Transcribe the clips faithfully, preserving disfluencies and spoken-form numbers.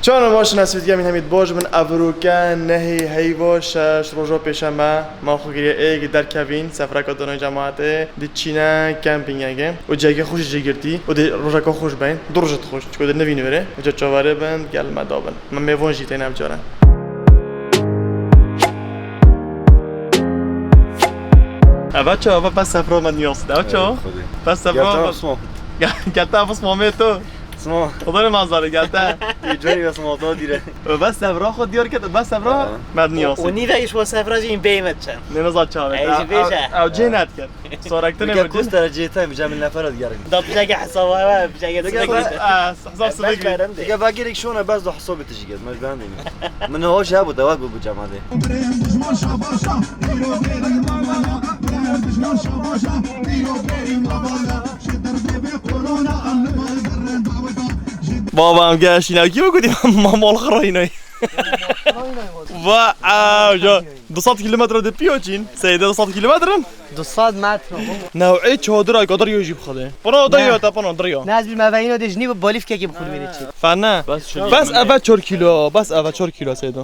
Cana baş, nesîbî min hemî baş bin. Evroke nehê heyva şeş, roja pêşeme, me xwe kiriye êk derkevîn, sefereke dona cemaatê, diçîne kempîngeke û ciheke xweş jê girtî û dê rojeke xweş beyn, du roj dixweş, çiko dê nivîn wêrê, uca çaverê bin, gel me da bin. Me mêvan jî têne ev cara. Eva çawa, eva bes sefra me niyas. Eva çawa? Bes sefra. Gel ta Osman. Gel ta Osman me to. Sima. Xwedê mazarê gel te. Yê carî ve sima ta dîre. Bes sevra xwe diyar ket, bes sevra. Ha. Med niyasî. Û nîve îş we sevra jî bêmet çend. Ne nazar çavet. Ey, jî bêje. Ew cê net ket. Sorektinê. Bike kustara cê tay, bije min nefer digerin. Da bijege hesaba ve, bijege. Hesab sidik. Bike vagirek şona bes do hesabê tijî get. Mej ben dînim. Min hoş ya bu, dewak bu, bu cemade. Baba em geşî navkî ve gotî, ma mal xirayînay. Va, a, ja, du sed kilometre de piyo çîn. Seyde du sed kilometre. Du sed metre. New'ê çadir ay kadar yo jî bixade. Pana da yo, ta pana diriyo. Ne ez bir meveyino de jini bu balifke gibi xulmeni çi. Fena. Bes eve çar kilo, bes eve çar kilo seyde.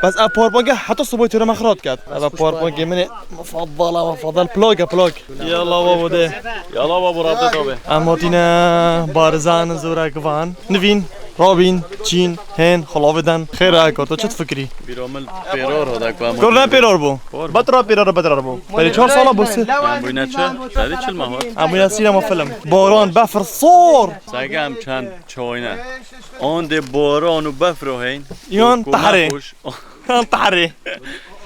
Bes ev powerbanke heta sobayê têra me xira diket. Ev powerbankê min ê mufadala, mufadal plak e, plak. Yala babo de. Yala babo, rabte tabe. Em hatîne barizan, zûrek van. Nivîn, rabîn, çîn, hên, xilavê den. Xêr e, ka to çi difikirî? Bîra min pêrar ho de ku em. Kor ne pêrar bû? Betra pêrar, betra bû. Berê çar sala bû se. Em bûyne çi? Serî çil mah hat. Em bûyne sînema film. Baran, befir, sor. Sege em çend çawîne. An dê boran û befro heyn. Yan tahrê. Yan tahrê.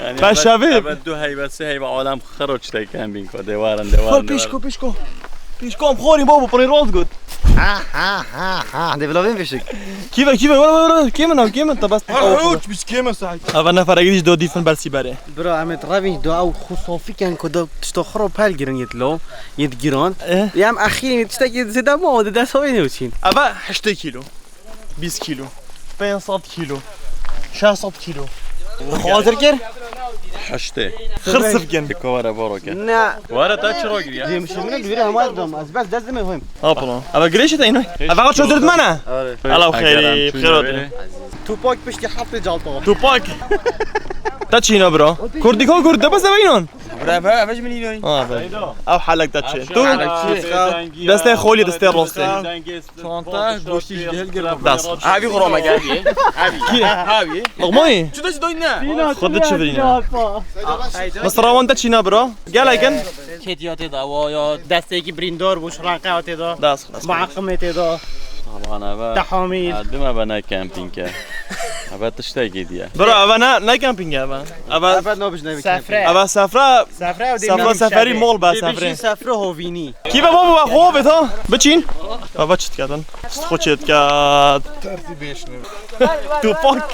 Yani ben şevi. Evet, du heybe, sê heybe alem xero çtek em bin ko, dewaran, dewaran. Pişko, pişko. Pişko, em xorî babo, pırı roz gut. Ha, ha, ha, ha. De bilavên pişik. Kive, kive, wala, wala, wala. Kimin, kimin, tabas. Ha, uç, biz kimin say. Ava nefere gidiş do difin bersi bere. Bira, Ahmet, ravin do ew xusofî ken ku do tişto xiro pel girin yet lo, yet giran. Eh? Yam axîrî tiştekî zêde ma, de dest xwe nêwçîn. Ava heştê kîlo, bîst kîlo, pênc sed kîlo, şeş sed kîlo. Xwe hazir kir? Heştê. Xir sif kin. Kovara boro kin. Ne. Wara ta çi rogir ya? Demişim ne duyur ama dom. Az bes dest mi hoyim. Hopla. Ava girêşe te ino. Ava çadir me ne? Are. Alo xeyri, xeyri. Tupak piştî heftê calta. Tupak. Ta çîna bira. Kurdî ko kurd de bes eve inon. Bira be, eve ji min înoyî. Ha be. Ew halek te çi? Tu? Destê xolî, destê rostê. Çanta, goştî ji dêl gir. Das. Avî xurama geldi. Avî. Kî? Avî. Loqmayî? Çu de ji doyne. Xwe de çi virîne? Misrawan te çîna bira? Gel ekin. Kêtiya tê de, wa ya destekî birîndar bû, şiranqeya tê de. Das. Muaqimê tê de. Aman eve. Tehamîl. Dime be ne kempînke. Eve tiştekî diye. Bira, eve ne, ne kempînke eve? Eve, eve nabijne bir sefre. Eve sefre. Sefre, sefre seferî mol be, sefre. Sefre hovînî. Kî be babo, we xwe be ta? Biçîn. Eve çi diket? Xwe çi diket? Tertî bêşne. Tupak.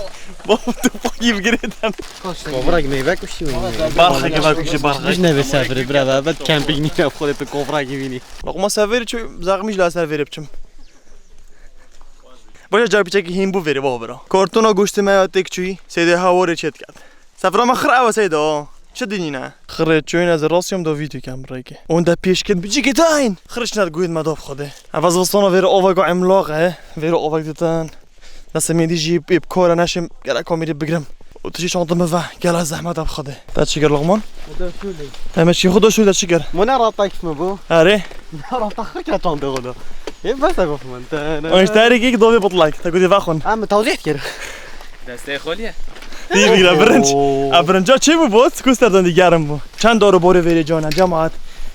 Babo, tupak yî bigirêdem. Kovrak meyve kuşî mi? Barxeke ve kuşî barxek. Bijne be sefre, bira, eve kempîng nîne, xwe de kovrak yî vînî. Loqma severî çi, zexmî ji la ser verê biçim. Baş e, car piçekî hîn bû verê bavira. Kartona goştê me ya têk çûyî, seydê hawarê çê diket. Sefra me xir ew e seyda. Çi dinîne? Xirê çûyîn ez ê rastiyam da vîdyo kem rêkê. Hûn de pêşket bicîkê dayîn. Xir çinet guhêd me da bi Xwedê. Ev ez vistana vêre aveka emlaq e. Vêre avek ditin. Destê min dî jî pê bi kar e, neşim gerek kamîrê bigirim. Û tu jî çanta min ve, gela zehmet e bi Xwedê. Te çi kir Loqman? Te şûlê. Te me çî xwe da şûl de çi kir? Mone rata kif me bû. Erê. Rata xir ke çanta xwe da. Ê bes e gof min. Te ne. Ay, te herî kik dovê bitlak. Te gotî vexwin. Em tawzîh kir. Destê xwe liye. Dî bigire birinc. Oo. A birinca çi bû bot? Ku serdan dî germ bû. Çend doro borê verê cana, cemaat.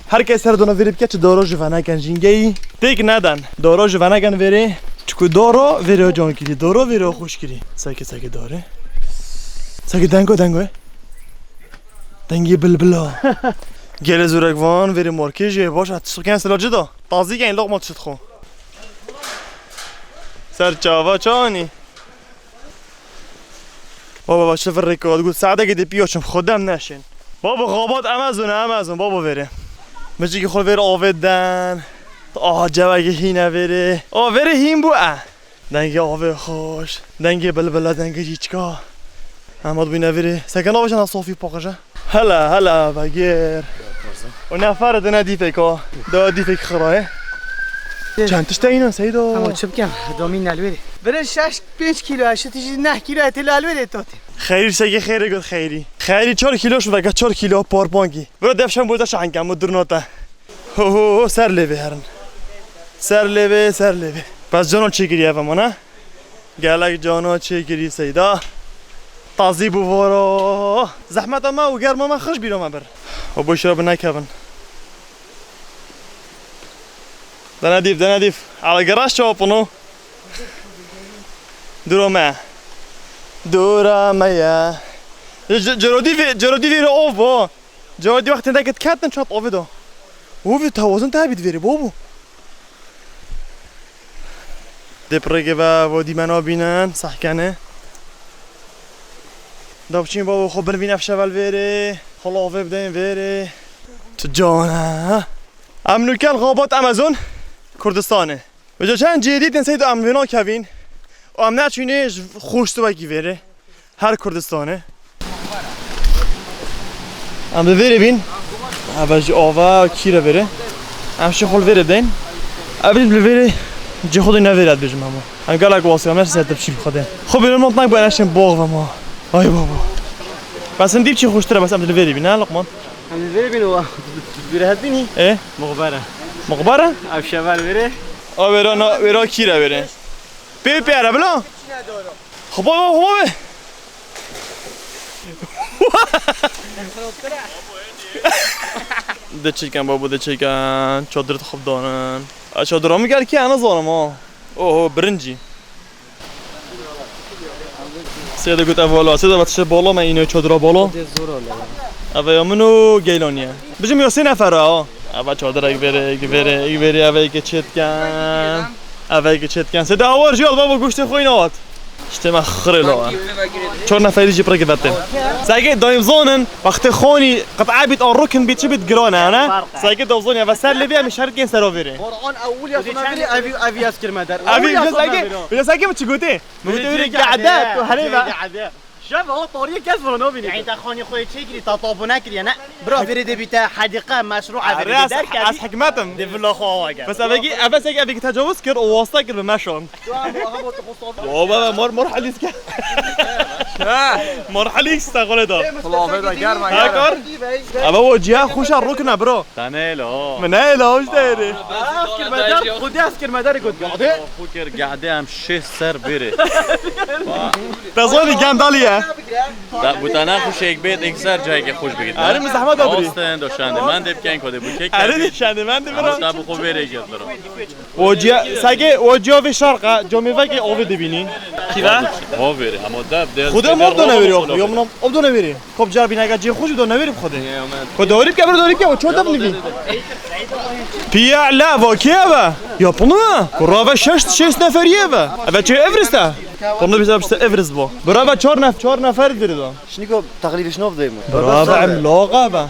Her kes serdana verê bike, çi doro ji veneken jîngeyî. Têk neden. Doro ji veneken verê. Çiku doro vêrê can kirî, doro vêrê xweş kirî. Seke, seke dore. Seke dengo, dengo. Dengê bilbila. Gelê zûrek van, vêrê morkê jê baş e, tişt xwe ken sila cida. Tazî ken Loqma tişt xwe. Ser çava çanî. Baba, baba, çi vir rêk hat, got, saetekê dê piyo çim, xwe dem neşên. Baba, xabat Amazon, Amazon, baba verê. Micikî xwe vêr avê den. Aha, cewekê hîne verê. Aa, verê hîn bû, e. Dengê avê xweş, dengê bilbila, dengê çîçka. Em hat bûyne verê. Seke navêjana Sofî paqij e. Hela, hela, vegêr. O nefere dine dîfek o. Do dîfek xirayê. Çend tişt e înan, Seydo? Ama çi bikem? Domîn nelwêrê. Bire şeş pênc kîlo, eşit jî neh kîlo etê li Elwêdê totê. Xeyrî seke xêrê got xeyrî. Xeyrî çar kîlo şu veke çar kîlo parpankî. Bire devşem bu da şahin kemo durnota. Ho ho ho, ser lê vê herin. Ser lê vê, ser lê vê. Bes cano çêkiriye ve mana. Gelek cano çêkirî Seyda. Tazî bû voro. Zehmeta me û germa me xij bîra me bir. O boş re bi nekevin. Dene dîv, dene dîv. Ala geraş çawa pino. Dura me. Dura me ye. Cerodî vê, cerodî vê re ov bo. Cewedî wextê deket ketin çat avê da. Û vî tewazin te hebît verê, babo. Dê pirêkê ve vo dîmena bînin, sehkene. Da biçîn babo xwe bin vî nefşe vel verê. Xwe lavê bideyên verê. Tu cane, ha? Em nûkel xabat Amazon Kurdistanê. Vêca çend cihê dîtin seyda em vê nakevîn. Û em neçûnê ji xwe ji tu wekî verê. Her Kurdistanê. Em li vêrê bîn. Eve ji ava kî re vêrê. Em şê xwe li vêrê deyn. Ev li vêrê cê xwe dê ne vêrê dibêjim hema. Em gelek wasiya me ser tepşî bi xwe dê. Xwe bêrê not nak bu eneşên box ve ma. Ay baba. Bes em dî çi xweştir e, bes em li vêrê bîn, ne Luqman? Em li vêrê bîn wa. Vêrê het bînî? E? Muxbere. Muxbere? Ev şevel vêrê. A wêra na, wêra kî re vêrê? Pê pê re bila. Xwe baba, xwe baba. Diçiken babo, diçiken. Çadir xwe danin. A çadira min gel kî, ez nizanim ha. Oho, birincî. Seyda got ev wala, Seyda vat şe bala me îne çadira bala. Eve ya min û Geylaniye. Bijim ya sê nefer ha. Eve çadirek vêrê, ek vêrê, ek vêrê, eve eke çêtken. Eve eke çêtken. Seyda awar jiyal baba goştê xwe îne hat. İşte me xirê la. Çar neferî jî pirek vetin. Sege dayim zonin, wextê xonî qit'a bît an rukn bît çi bît giran e, ne? Sege dayim zonin, eve ser lê vê em şerkên sero vêrê. Qur'an ewil ya sona vêrê ev, ev yaz kirme der. Ev yaz sege, sege mi çi gotê? Min gotê vêrê gade, tu herê ve. Şev ha tariyê kes vana nabînî. Yani te xanî xwe çêkirî, ta tabu nekiriye ne? Bira vêrê de bîte hedîqe, meşru, vêrê de derkevî. Ez hikmetim. De villa xwe awa gel. Bes evekî, eve sek evekî tecawuz kir û wasta kir bi meşan. O baba mar mar halîs ke. Ha, mar halîs te xole da. Xulafê da germa. Ha kar. Eve o ciya xuşa rukna bro. Te neylo. Min neylo hoş değeri. Kirmeder, xudi ez kirmeder got. Xwe kir gade em şêst ser bêrê. Te zor bir gendaliye. Da, bu tane xuşek bêt, ek ser cayeke xweş bigit. Erê, min zehmet abirî. Austin, do şandê men de bken, kode bu kek. Erê, de şandê men de bira. Ama ta bu xo vêrê gel bira. O ciya, sage, o ciya vê şarqa, camê veke avê dibînî. Kî ve? Ho vêrê, ama da, de. Xode mor do neverî, yo, min ob do neverî. Kop car bînega cê xweş do neverî xode. Ko dorî bike, bir dorî bike, o ço da bilî. Piya la, va kê eve? Yapını mı? Kurava şeş, şeş neferiye eve. Eve çe Everest e? Bunu bize işte Everest bu. Brava çar nef-, çar nefer diri da. Şiniko teqrîbî şinov deyim. Brava em loqa be.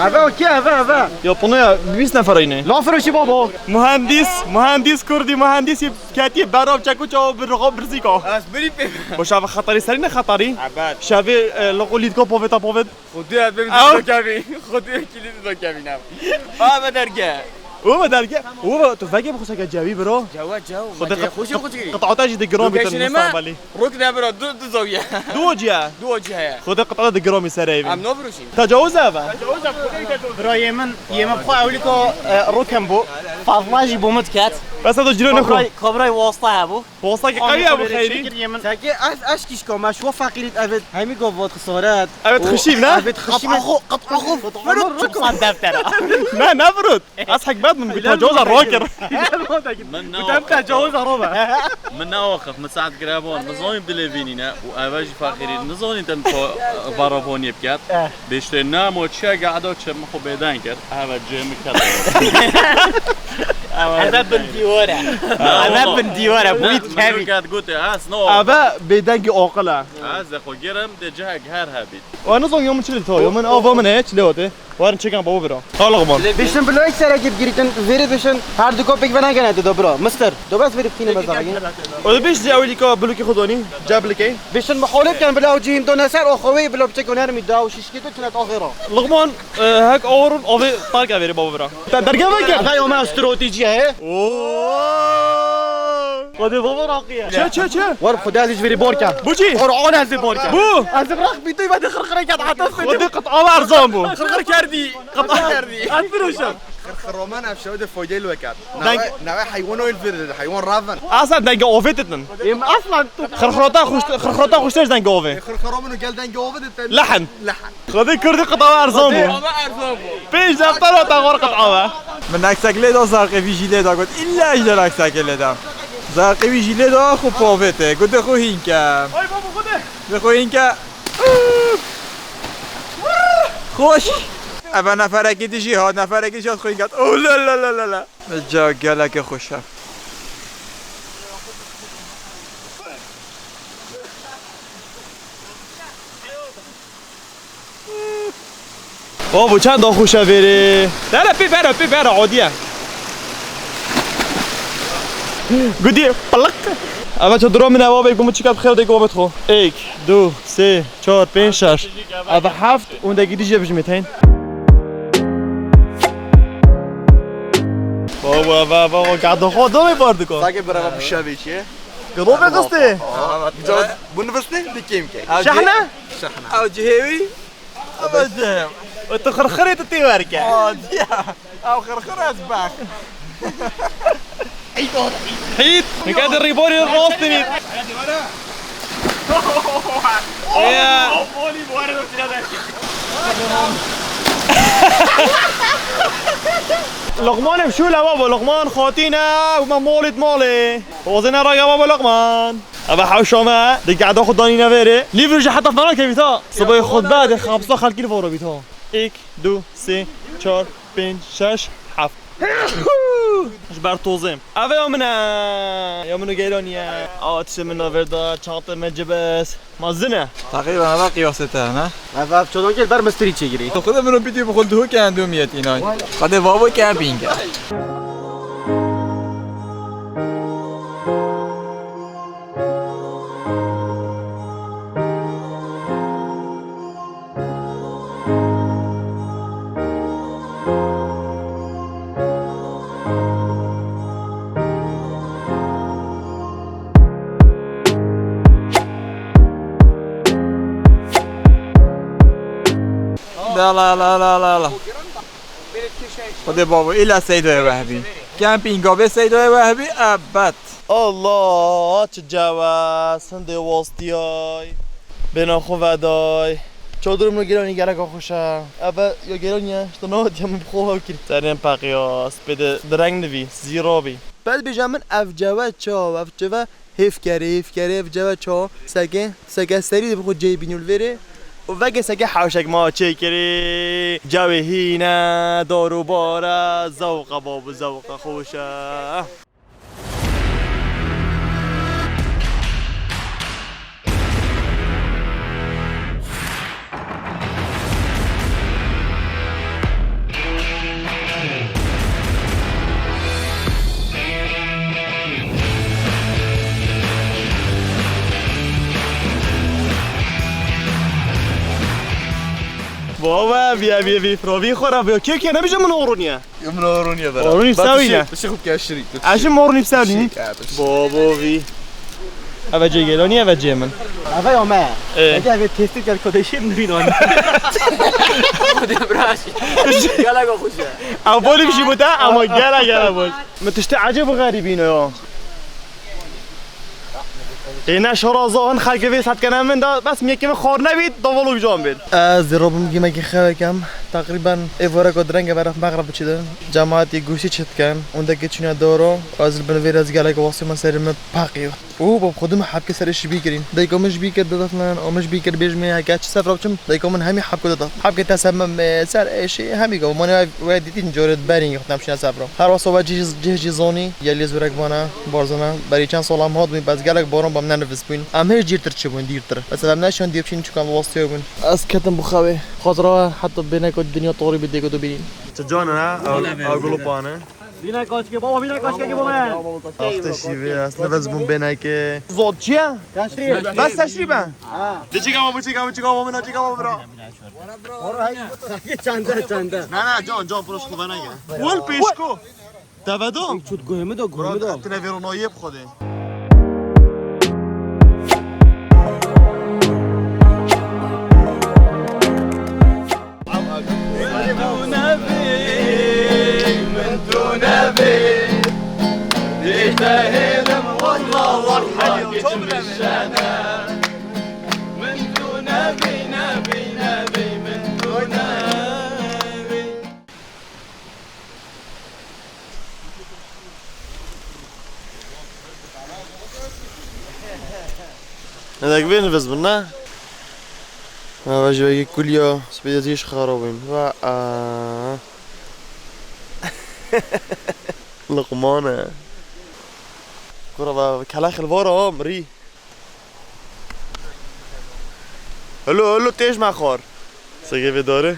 Eve o ki eve eve. Yapını ya, bîst nefer aynı. Lafir o şi babo. Mühendis, mühendis Kurdi, mühendis ketiye berav çeku çav bir rogo bir ziko. Ez biri pe. Bu şav xatari serine xatari. Evet. Şavi, e, loko lidko poveta povet. Xwedê ez bê Ew. Dokevî. Xwedê kilît dokevî ne. Aa, me derge. O me derge. O tu veke bi xuseke cewî biro. Cewa cew. Xwedê qit-, xwişê xwişkî. Qitata jî de giran bitin mustaqbalî. Rok ne biro, du, du zawiye. Du ociye. Du ociye. Xwedê qitata de giran mi sereyvin. Em no biroşîn. Tecawuz eve. Bira yê min, yê min xwe ewlîko, e, rokem bû. Fazla jî bû min diket. Bes ev cîro nexwe. Kabray, kabray wasta hebû. Wasta ki qewiya bu xeyrî. Seki ez, ez kişka me şwa feqîrît evet. Hemî gov vot xisaret. Evet, xişîv ne? Evet, xişîv. Qat axo, qat axo. Firot çik san deftera. Ne, ne firot. Ez hikmet min, bu tecawuz ro kir. Min ne tecawuz ro be. Min ne axif, min saet grebon, min zanîm dilê vînî ne. Û eve jî feqîrî, min zanîm tem baravonî biket. Bêştê namo çiye gehdo çi min xwe bêdeng kir. Eve cê min ket. Eve bin dîwar e. Eve bin dîwar e. Bûyî kevî. Eve bêdengî aqil e. Ez de xwe girim de cihek her hebît. Wa nizon yo min çi li to, yo min ava min e, çi lê wate. Warin çekan babo bira. Halıq man. Bişin bilo ek serekî bigirîtin, vêrê bişin, her du kopek vena gene de do bira. Mister, do bes vêrê bikîne mezara. O da beş zî ewlîka bilokî xwe donî, ca bilikey. Bişin muhalif ken bila o cihîn do neser o xwe wê bila biçek o nermî da o şişkê do tinet axê ra. Luqman, e, hek awrun avê tarka verê babo bira. Te derge veke. Vay o me strateji he. Oo. Xwedê baba raqiye. Çe, çe, çe? War bi Xwedê ez ji vêrê bor kem. Bu çi? Qur'an ez ê bor kem. Bu? Ez ê birax bîtoy ve de xirxire ket heta Xwedê qit ava erzan bû. Xirxir kerdî. Qit kerdî. Ez firoşim. Xirxir roman ev şewe de foydê li we ket. Deng- Newe, newe heywan oyl vir, heywan raven. Aslan denge ovê ditin. Em aslan tu. Xirxirota xuşt-, xirxirota xuştej denge ovê. Xirxir roman û gel denge ovê ditin. Lehn. Lehn. Xwedê Kurdî qitawa erzan bû. Ama erzan bû. Pênc defter û tawar qitawa. Min eksekê lê da, zerqê vî jî lê da, got, "Îlla ji der eksekê lê da." Zerqê vî jî lê da, xwe povê te. Got, "De xwe hîn ke." Ay baba, xwe de. De xwe hîn ke. Xweş. Eve neferekî dijî hat, neferekî dijî hat xwe hîn ke. Oh, la, la, la, la, la. Ca geleke xweş e. Babo, çend xweş e vêrê. Bere pê, bere pê, bere, adiye. Gudî, pılık. Eve çadira min e, bavê, ku min çikat xêr de ku bavê xwe. Ek, du, sê, çar, pênc, şeş. Eve heft, û hindekî dijî bijimê teyn. Babo, eve, babo, gado xwe domê bar diko. Sake bere, bu şevê çi? Gado be qistê. Bunu viste, bir kim ki? Şehne? Şehne. Ew cihêwî. Ew cihêwî. Û tu xirxirê tu tê werke. Aa, diya. Ew xirxir ez bex. Hît. Nika de rîborî rast dimît. Ya. Luqmanê şûle babo, Luqman xatîne, me molît malê. Xozine rage babo Luqman. Eve hewşa me, di gehda xwe danîne vêrê. Lîvir ji heta fena kevît ha. Sibê xutbe de xapsa xelkî li voro bît ha. Ek, du, sê, çar, pênc, şeş, heft. Ji ber tozê. Eve ya min e. Ya min û Geylaniye. Awa tiştê min navêr da, çantê me cibes. Ma zine. Teqrîben eve qiyasê te ne? Ev, ev çadan gel ber mistirî çêgirî. Xwedê min û pîtî bi xwe diho ke endûmiyet înan. Xwedê vabo kempîng e. La, la, la, la, la, la. Xwedê babo, îla Seydoyê Wehbî. Kempînga bê Seydoyê Wehbî, ebet. Allah, çi cewes, hindê wastiyay. Bêna xwe veday. Çadir min û Gêlanî geleka xweş e. Eve ya Gêlanî ye, ji te nehatiye min bi xwe hew kir. Serên peqiya, spê de direng nivî, zîra bî. Ped bêje min ev cewe çaw, ev ceve hêfkerê, hêfkerê, ev ceve çaw. Seke, seke serî de bi xwe ceyê bînû li vêrê. Û veke seke hewşek ma çêkirî. Cewê hîne, dar û bare, zewqe babo, zewqe xweş e. Baba, viya, viya, viya, frovî xwe ra viya. Kê, kê, nebije min orun ya. Min orun ya bera. Orun ipsawî ne? Tişik, tişik keşirî. Eşim orun ipsawî. Babo vî. Eve cê Gêlanî, eve cê min. Eve ya me. Ê. Ege eve testir gel kodeşim nînan. Hadi biraş. Gel aga xweş e. Ev bolî bir şey bu da ama gel gel boş. Min tiştê ecêb û xerîbî ne ya. Ê ne şaraza hin xelkê vê setkene min de bes miyekê min xwar nebît, davalok can bêt. Ez dê robim gîmekî xewekem. Teqrîben êvareka direnge beref mexreb biçidin. Cemaetî goştî çi dikin? Hûndekî çûne doro. Ez li bin vê re ez gelek wastî me serê min peqî. Û bab xwedî min hebke serê şibî kirîn. Dayika min ji bî kir bibef min, û min ji bî kir bêjmê heke çi sefra biçim, dayika min hemî hebke dida. Hebke te ser min, e, ser êşî hemî gav. Mane we dîtîn corê berîn yextem şine sefra. Her wasa we cih, cih jî zonî, yelî zûrek bana, barzana. Berî çend sala em hat bûn, bes gelek baran bam nenivist bûn. Em hê jî dîrtir çi bûn, dîrtir. Bes em neşan dîr biçîn çikan wastiyê bûn. Ez ketim bi xewê. Xatira we heta bêneko dinya torî bi dêko dubînîn. Çi can e? Ew, ew gulopane. Vîna kaçkê, baba, vîna kaçkê ki baba. Axte şîvê, ez nivez bûn bêneke. Zot çi ye? Teşrî. Bes teşrî be. Ha. De çika baba, çika baba, çika baba, bira. Çanda, çanda. Na, na, can, can, pros xwe nege. Wol pêşko. Te vedo? Çut guhê min de, guhê min de. Bira, tine vêronayê bi xwe de. Dek vê nivîs bin ne? Ava ji vegî kulya spêdiyê jî xarabîn. Va a. Luqman e. Kura va kela xilvara ha mirî. Helo, helo, têj me xwar. Sege vê dare.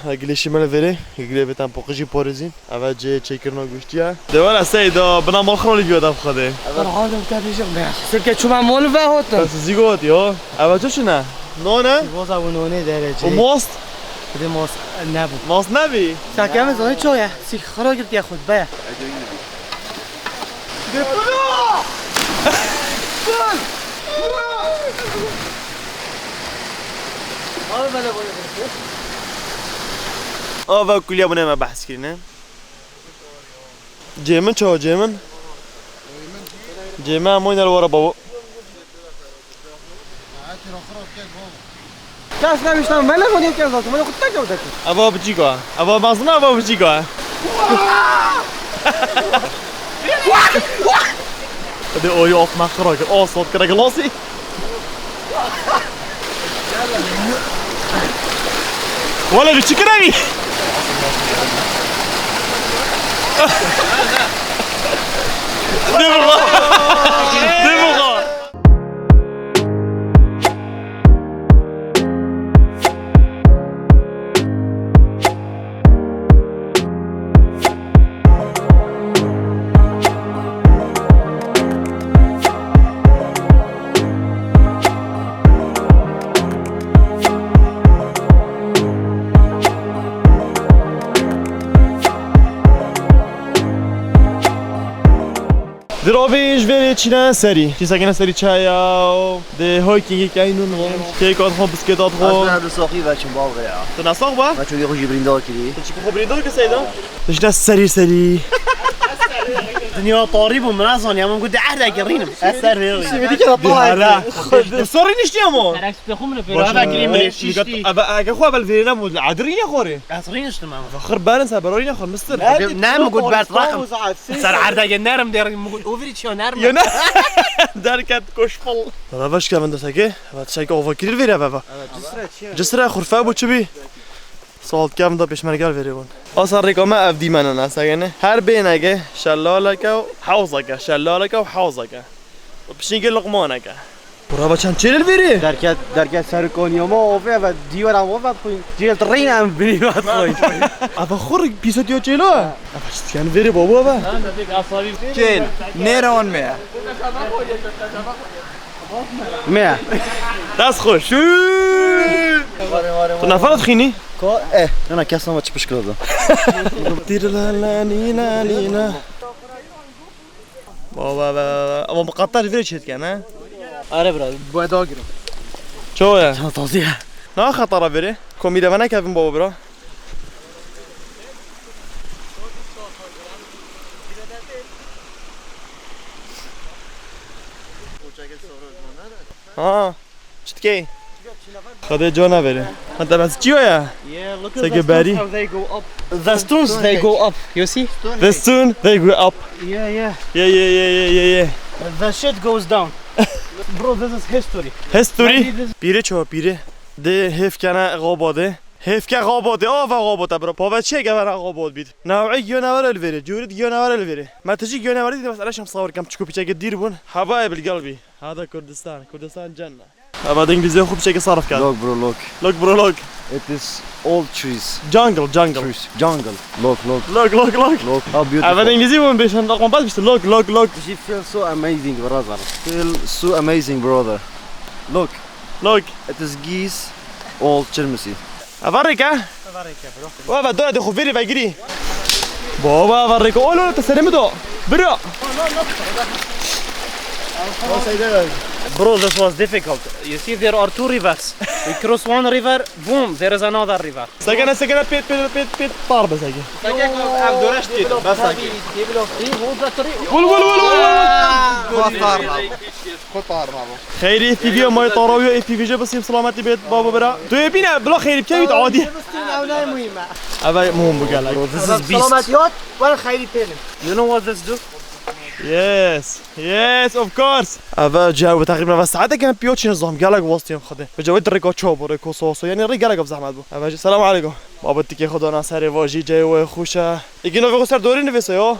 Ha, gilê şî me li vêrê, gilê vê tem poqijî parêzîn. Eve cê çêkirina goştî ye. De were Seyda, bina mal xiralî giyo dev xwedê. Xwe rahat de te bêjim be. Sirke çûme mal ve hatin. Ez zî got ya. Eve çi çi ne? Nane? Boza bu nane derecê. O most? Bir de most ne bu? Most ne bi? Sake mi zoni çoya. Sik xira girtiye xut be. Ava kulya bûne me behs kirine. Cê min çawa cê min? Cê min emoyne li were babo. Kes ne biştan, mele bu ne kes zaten, mele kutak yok zaten. Ava biçîka. Ava mazna ava biçîka. Hadi oyu of makro, o sot kira glasi. Wala biçî kira bi. Devam. Devam. Di rovî ji vê rê çîne serî. Çî sekine serî çaya û di hoykingî keynûn wan. Kêka dixwe, biskêta dixwe. Ez ne bi soxî veçim bal vê ya. Tu ne sox be? Veçim yê xwe jî birîndar kirî. Tu çi xwe birîndar kir Seyda? Tu jî ne serî serî. Dinya tarî bû, min nezaniya, min got, "Di erdekê rînim." Ez ser vê rînim. Şî vê dikê de talay. Di here. Tu ser rîniştiye mo? Eve girî min şiştî. Eve, eve xwe bel vêrê nebû, di erdî rîne xorê. Ez rîniştim ama. Xir berin ser berorîne xwe mistir. Ne, min got, "Bert, rakim." Ser erdege nerm derin, mi got, "O virî çiya nerm." Ya ne? Derket koşpal. Valla baş kevin de seke. Evet, seke ova kirir vere baba. Evet, cisre çiya. Cisre xurfe bu çi bi? Salt kevin de peşmergel vere bun. Asa rêka me ev dîmene ne segene. Her bênege şelaleke û hewzeke, şelaleke û hewzeke. Û pişingê luqmaneke. Bura va çend çêlil vêrê? Derket, derket ser koniya ma ove ve dîwera ma ve xwîn. Cêl reyna em binî ve xwîn. Ava xur pîsotiya çêlo. Ava çiyan vêrê babo ava. Çêl, nêra wan me. Me. Dest xweş. Tu nefera dixînî? Ko, eh, yana kes ama çıpış kırıldı. Tir la la ni la ni la. Baba, baba, baba. Ama bu katlar vire çetken ha? Are bira, bu daha girin. Çoğu ya. Sana tavsiye. Ne xetara vire? Komî de bana kevin baba bira. Ha. Çitkey. Xwedê cana verê. Heta bes çiyo ya? Yeah, look at Seke the stones berî. How they go up. The stones, they go up. You see? The stone, they go up. Yeah, yeah. Yeah, yeah, yeah, yeah, yeah, yeah. The shit goes down. Bro, this is history. History? Maybe this Pîrê çawa pîrê? Dê hêv kene xabadê. Hêv ke xabadê, ava xabate bro. Pave çê gevera xabad bît. Nawî giyo newere li vêrê. Cûrit giyo newere li vêrê. Me tijî giyo newere dît, bes eleşem sawir kem çiko piçeke dîr bûn. Hevayê bilgel bî. Hada Kurdistan. Kurdistan cennet. Ava de îngilîzê xwe piçekî sarif kir. Look, bro, look. Look, bro, look. It is all trees. Jungle, jungle. Trees, jungle. Look, look. Look, look, look. Look how beautiful. Ava de îngilîzî bû bêşan da kompas bişte. Look, look, look. She feels so amazing, brother. Feel so amazing, brother. Look. Look. It is geese, all çirmisî. Ava rêke? Ava rêke, bro. Ava dora de xwe vêrê vegirî. Baba, ava rêke. Olo, te serê min do. Bira. Bro, this was difficult. You see, there are two rivers. We cross one river, boom, there is another river. Sekene, sekene, pêt, pêt, pêt, pêt, tar be seke. Seke, ev dore ştî, bes seke. Wul, wul, wul, wul, wul. Xwe tar nabo. Xwe tar nabo. Xeyrî F P V, may tarawiyo F P V je bisîm selametî bêt, babo bira. Tu yê bîne, bila xeyrî bikevît, adî. Ev muhim bu gelek. Bro, this is beast. Selamet yat, were xeyrî pêlim. You know what this do? Yes, yes, of course. Eve cihê teqrîben eve saetek em piyo çî nizam, gelek wastiyem xwedê. Ve cewê rêka çawa bû, rêka soso, yanî rê gelek ev zehmet bû. Eve jî, selam aleykum. Baba tikê xwe dana serê vajî, cihê wê xweş e. Îkî novê xwe ser dorî nivîse yo.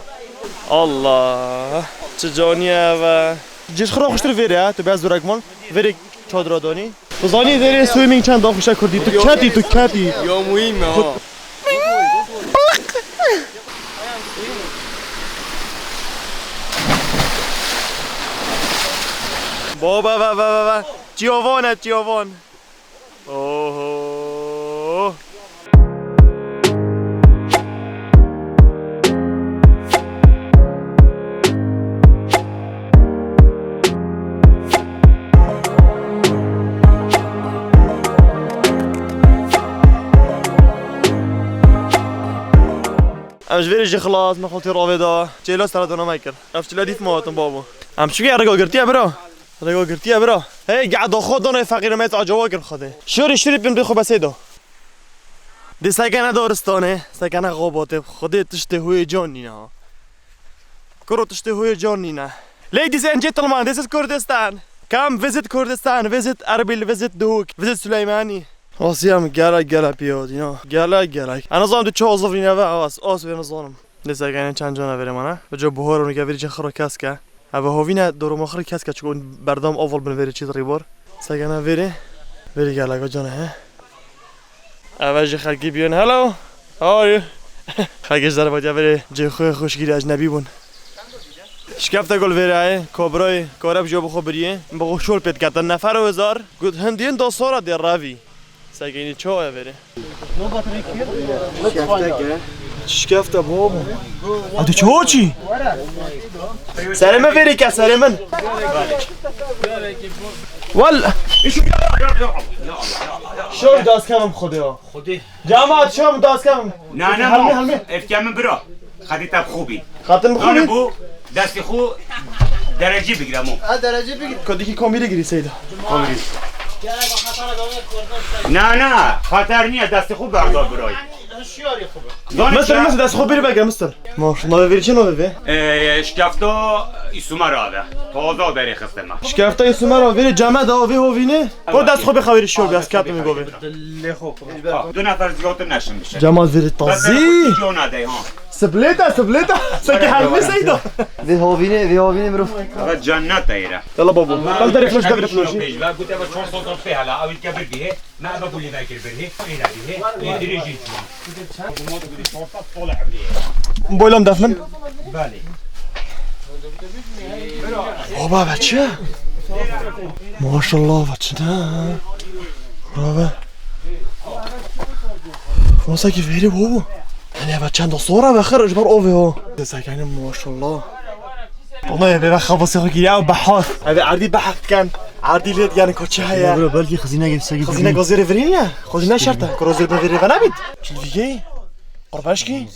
Allah, çi canî ev e. Cî xira xweştir vêrê e, tu bê ez zûrek man. Vêrê çadira donî. Tu zanî vêrê swimming çend daxuş e kurdî. Tu ketî, tu ketî. Ya muhîm e ha. Baba, va, va, va, va. Çiyavan e, çiyavan. Oho. Em ji vê re jî xilas, me xwe tê ravê da. Çêla sera dana me kir. Ev çila dîf me hatin babo. Em çi rêga girtiye bira? Rêga girtiye bira. Hey, geda xwe dana feqîr me acawa kir xwedê. Şorî şirî pim dê xwe besê da. Dê sekene daristanê, sekene xebatê. Xwedê tiştê huyê can nîne ha. Kuro tiştê huyê can nîne. Ladies and gentlemen, this is Kurdistan. Come visit Kurdistan, visit Erbil, visit Duhok, visit Süleymani. Asya min gelek gelek piyot, you know. Gelek gelek. Ana zan tu ço zıvrine ve as, as ve zanim. Neyse, gene çend cana verê mana. Ve co buhar onu gevir için xiro keske. Eve hovine doromaxir keske çünkü berdam oval bin veri çiz ribor. Segene veri. Veri gelek cana he. Eve ji xelkî biyên, "Hello, how are you?" Xelkê ji dervatiya verê cê xwe xweşgirî ecnebî bûn. Şikefte gol vêrayê, kobrayê, koreb jî bi xwe biriyê. Bi xwe şol pê diketin. Nefer û hezar, got, "Hindiyên da sora dê revî." Segenî ço e verê. Şikefte babo. Hadi ço çi? Serê min verê ke, serê min. Wal. Şol das kevim xwedê o. Xwedê. Cemaat, şam das kevim. Na, na, Helmi, ma. Helmi. Evke min bira. Xedî te bi xwe bî. Xatin bi xwe Yanî bî. Bu destê xwe derecî bigire mo. Ha, derecî bigire. Kodikî komîrê girî Seyda. Komîrê. Na, na, xater niye, destê xwe berda birayê. Mister, mister, dest xwe bir vege, mister. Maşallah, ve verî çi navê ve? Ee, şikefta îsumera de. Taze berê xisteme. Şikefta îsumera, verî ceme da, vê hovîne. Ko dest xwe bi xeverî şor, biraz katım gobe. Dilê xwe. Ah, du nefer ziyade neşin bişe. Cemal veri Bas tazi. Sen jona de ha. Sibleta, sibleta. Sen ki halmi Seyda. Vê hovîne, vê hovîne mirov. Aga cennet de yere. Yalla babo. Bel derê flaş, derê flaş. Gute be çor sozan pe hala. Avil ke bir bihe. Ne be guli be kir bir he. Êra bihe. Êdiri jî. Boylam defnin. Belê. Baba be çi? Maşallah be çi ne? Baba. Masa ki veri bu. Hani be çend sonra be xir, ji ber o ve o. Sakene maşallah. Vallahi be xabası xo ki ya bahar. Abi erdî bahar kan. Erdî lêt yani koçi heye. Bro, belki xizîne gibi segi. Xizîne gozeri verin ya. Xizîne şerta. Krozeri be veri vana bit. Çilvigi. Qurbaşki.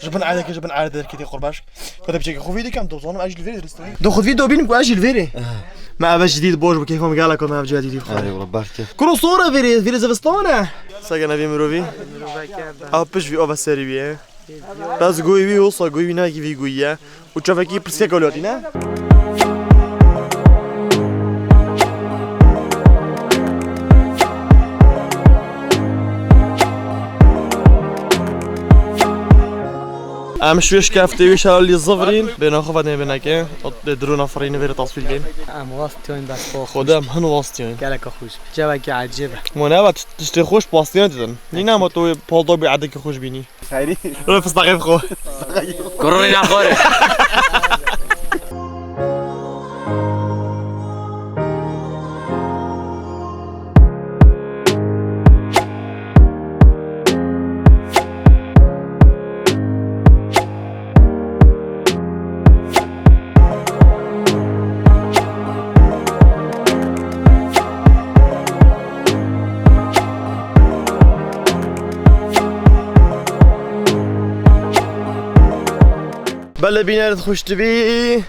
Ji bin erdekê, ji bin erdekê tê qurbaş. Ku te piçekî xwe vî dikem, tu zanim ez jî li vê ristayî. Du xwe vî dobînim ku ez jî li vê rê. Me eve jî dît boş bû, keyfa min gelek me ev cihê dît xwe. Erê wala berke. Kuro sora vê rê, vê rê zivistan e. Sege nevî mirovî. Ev piş vî ave serî wî ye. Bes goyî wî olsa goyî wî nakî vî goyî ye. Û çavekî pirsgek ewlatî ne? Em şûyê şikeftê wî şalî zivrîn. Bêna xwe vedinê bêneke. Ot dê drona firînê vêrê tasvîr kên. Em wastiyoyn bes xwe. Xwedê em hin wastiyoyn. Gelek xweş. Cevekî ecêb e. Mo ne vat tiştê xweş pastiyan didin. Nîna ma tu wê palda bî edekî xweş bînî. Xeyrî. Öyle fıstaqê xo. Kurunî naxore. Belê bînerên xweş dibî,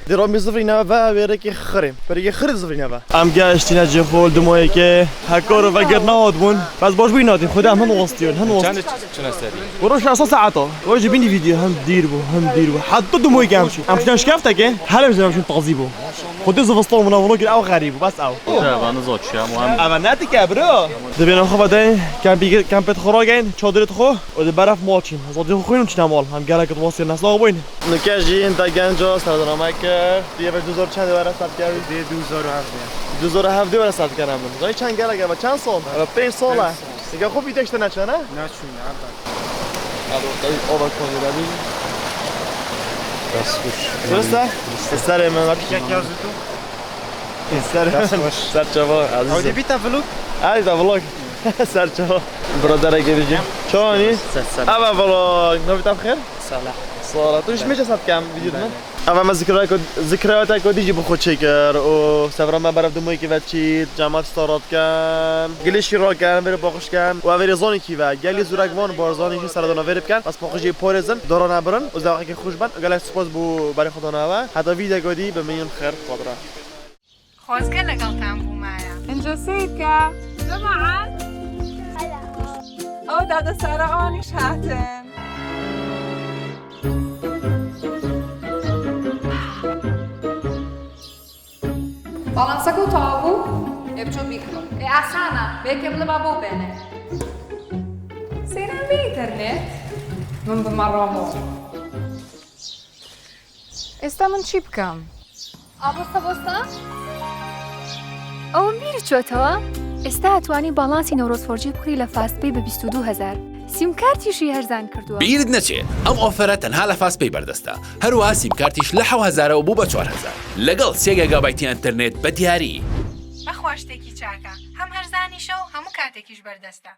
dê ramî zivrîne ve wê rêkê xirê. Wê rêkê xirê zivrîne ve. Em gehiştîne cihê xwe li Dumoyekê. Hekar û veger nehat bûn. Bes baş bûyî natîn. Xwedê em hin wastiyon. Hin wast. Çend çine serî? Wero şeş saeta. Wero ji bînî vîdeo. Hin dîr bû, hin dîr bû. Heta Dumoyekê em çûn. Em çûne şikeftekê. Hele em çûn tazî bû. Xwedê zivistan bûna velo kir ew xerî bû. Bes ew. Te va nizo çi ya, muhem. Eva ne dike bro. Dibên xwe vedeyên, kempî-, kempê xwe rageyn, çadrê xwe. Û di beref mal çîn. Zadî xwe xwîn û çîne mal. Hem gelek wastê nesla bûyn. Nike jî hinda genca serdana me kir. Diye ve du hezar çend were sert kevî? Diye du hezar û hevdeh. Du hezar û hevdeh were sert kene min. Zay çend gelek eve çend sal? Eve pênc sal e. Pênc sal. Nika xwe vîdek işte neçe ne? Neçûn ya, ben. Alo, dayı, o bak konuyu da bir. Dest kuş. Sırsa? Serê min. Çek yazı tu. Serê min. Ser çava, azizim. Hadi bir tane vlog. Hadi da vlog. Ser çava. Birader geleceğim. Çava ni? Ses, ses. Ava vlog. Ne bir tane xêr? Salah. Salah. Tu hiç mi cesat kam videoda? Ava me zikra ko, zikra ta ko dî jî bi xwe çêkir û sevra me berev Dumoyekê ve çît, cemaat starat ken, gilê şîra ken, verê baxış ken û verê zonî kî ve. Gelî zûrek van Barzanî jî seredana verê biken, bes paqijî parêzin, dara nebirin û zewqekê xweş ben û gelek spas bo berê xwe dana ve. Heta vîdeko dî bi milyon xêr xwe bira. خۆزگە لەگەڵتان بوومایە. ئینجا سیرکە. زەمەعان. ئەو دادە سارە ئەوانیش هاتن. باڵانسەکە و تەواو بوو. ئێ بچۆ بیکڕم. ئێ ئاسانە. بێکێ بڵێ با بۆ بێنێ. سەیران بێ ئینتەرنێت. من بمە ڕۆمۆ. ئێستا من چی بکەم؟ ئابۆستا بۆستا؟ ئەوم بیر چۆتەوە؟ ئێستا ئەتوانی باڵانسی نەورۆز فۆر جی بکڕی لە فاست پەی بە بیست و دوو هەزار. سیمکارتیشی هەرزان کردووە. بیرت نەچێ، ئەم ئۆفەرە تەنها لە فاست پەی بەردەستە. هەروەها سیمکارتیش لە حەوت هەزارەوە بوو بە چوار هەزار. لەگەڵ سێ گیگابایتی ئینتەرنێت بە دیاری. بەخوا شتێکی چاکە. هەم هەرزانیشە و هەموو کاتێکیش بەردەستە.